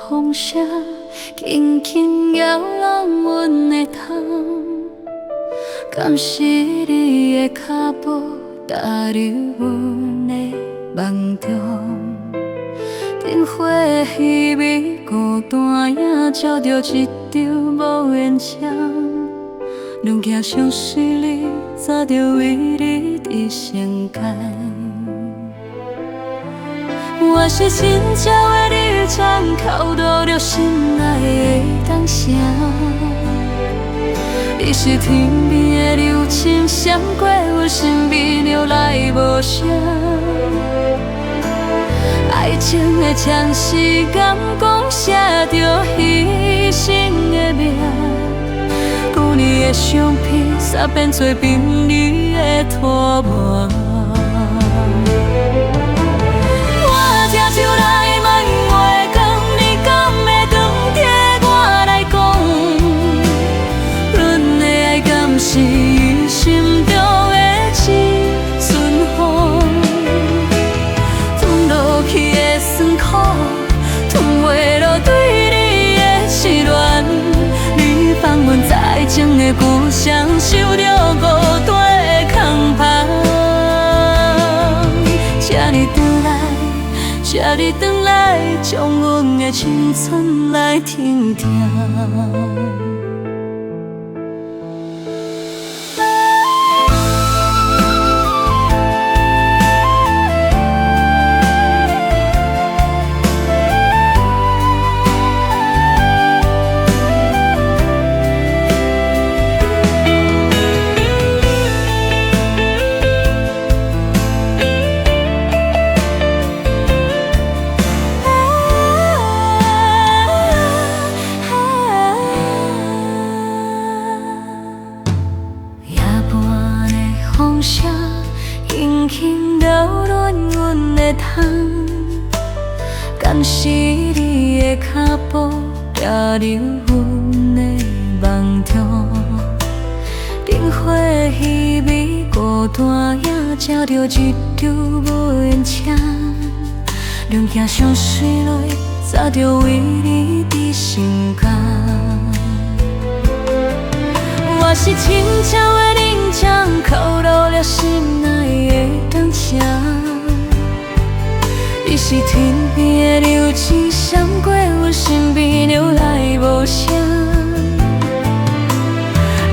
風聲，輕輕搖挵阮的窗，敢是你的跤步踏入阮的夢中？燈火稀微，孤單影照著一張無言牆。兩行相思淚，早就為你佇心間。我是深鳥的流針，扣落了心內的銅城。你是天邊的流星，閃過阮身邊，搖來無聲。愛情的暫時，敢講寫著犧牲的命？舊年的相片，煞變做病理的塗抹。我聽酒來問話講，你敢會當替我來講？阮的愛敢是伊心中的一陣風？吞落去的酸苦，吞袂落對你的痴戀。你放阮在愛情的故鄉，受著孤單的空芳。請你轉來，請你轉來，將阮的青春來聽聽。夜半的風聲，輕輕擾亂阮的窗，敢是你的跤步踏入阮的夢中？燈火稀微，孤單影照著一張無言牆。兩行相思淚，早就為你佇心間。我是深鳥的鈴針，扣落了心內的銅城。你是天邊的流星，閃過阮身邊，搖來無聲。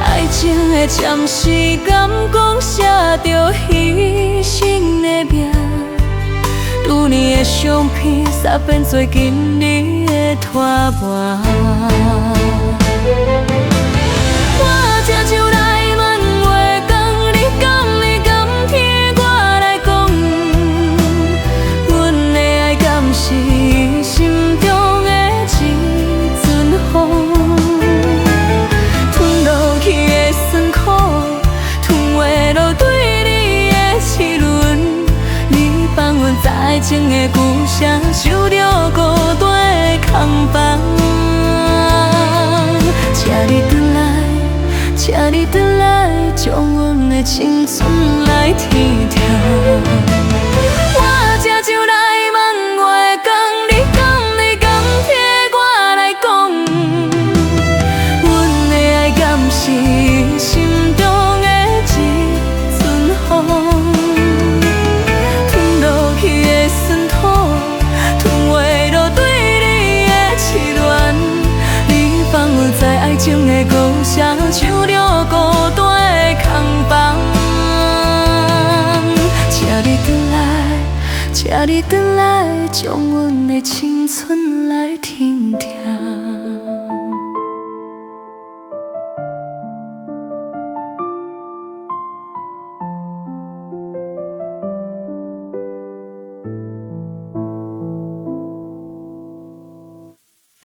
愛情的暫時，敢講寫著犧牲的命？舊年的相片，煞變做今日的塗抹。我聽酒來問話講，你敢你敢聽我來講？阮的愛敢是伊心中的一陣風？吞落去的酸苦，吞袂落對你的痴戀。你放阮在愛情的故鄉，受著孤單的空房。請你轉來，請你轉來，將阮的青春來聽聽。我聽酒來問話講，你敢你敢聽我來講？阮的愛敢是伊心中的一陣風？吞落去的酸苦，吞袂落對你的痴戀。你放阮在愛情的故鄉，受著孤單的空房。請你轉來，請你轉來，將阮的青春來聽聽。